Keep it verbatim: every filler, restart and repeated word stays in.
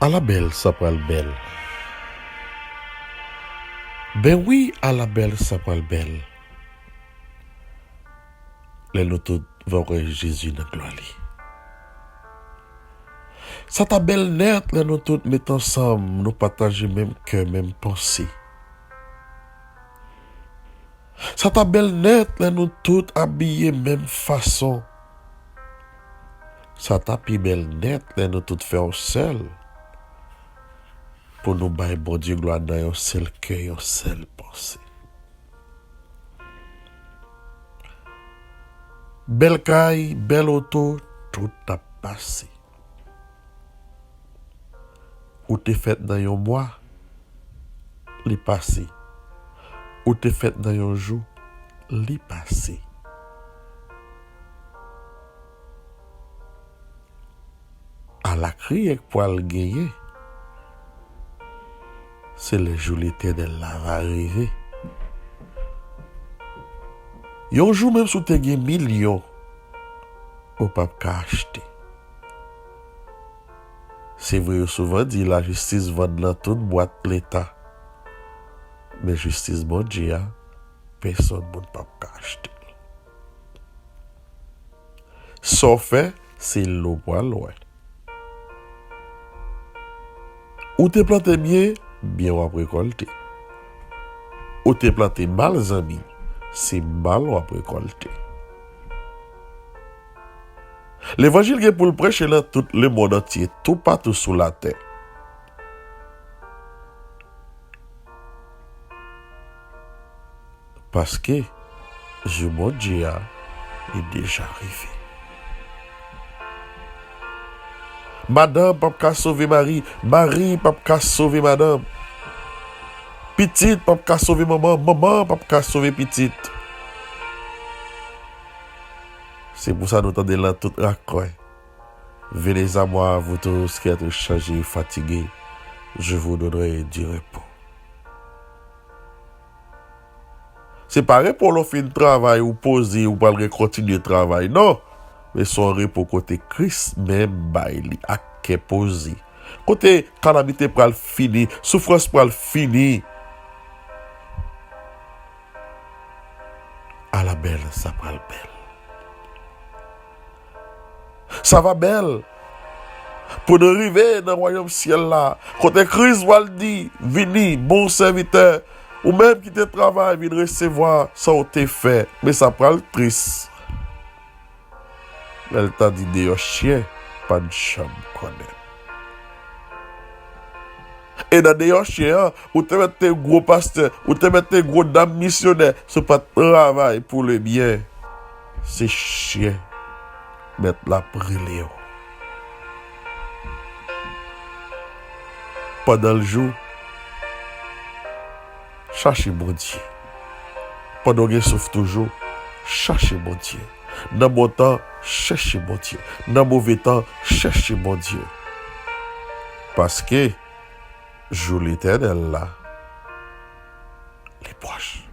Ala bèl sa pral bèl. Ben wi, ala bèl sa pral bèl. Lè nou tout va wè Jezi nan glwa li. Sa ta bèl nèt lè nou tout met ansanm, nou pataje menm kè, menm panse. Sa ta bèl nèt lè nou tout abiye menm fason. Sa ta pi bèl nèt lè nou tout fè yon sèl pou nou bay Bondye glwa nan yon sèl kè, yon sèl panse. Bèl kay, bèl oto, tout ap pase. Ou te fèt nan yon mwa, li pase. Ou te fèt nan yon jou, li pase. Ala kriye k pral genyen, se lè jou Letènèl la va rive. Yon jou, menm si w te gen milyon, ou p ap ka achte. Se vre, yo souvan di lajistis vann nan tout bwat Leta, men jistis Bondye a, pèsonn moun p ap ka achte l. Sa w fè, se l ou pral wè. Ou te plante byen, byen w ap rekòlte. Ou te plante mal, zanmi, se mal w ap rekòlte. Levanjil gen pou l preche nan tout lemonn antye, toupatou sou latè. Paske jou Bondye a, li deja rive. Madanm p ap ka sove mari, mari p ap ka sove madanm. Pitit p ap ka sove manman, manman p ap ka sove pitit. Se pou sa nou tande l nan tout rakwen. Venez à moi, vous tous qui êtes chargés et fatigués, je vous donnerai du repos. Se pa repo lè w fin travay, ou poze, ou pral rekontinye travay, non. Men se yon repo kote Kris menm bay li ak kè poze. Kote kalamite pral fini, soufrans pral fini. Ala bèl sa pral bèl. Sa va bèl pou nou rive nan wayòm syèl la, kote Kris pral di, vini, bon sèvitè, ou menm ki te travay, vin resevwa sa w te fè. Men sa pral tris lè l ta di, deyò chen pa n janm konnen. E nan deyò chen an, ou te mèt te gwo pastè, ou te mèt te gwo dam misyonè, si w pa t travay pou le byen, se chen mèt la ap rele w. Pandan l jou, chache Bondye. Pandan w gen souf toujou, chache Bondye. Nan bon tan, chèche Bondye. Nan move tan, chèche Bondye. Paske jou Letènèl la, li pwòch.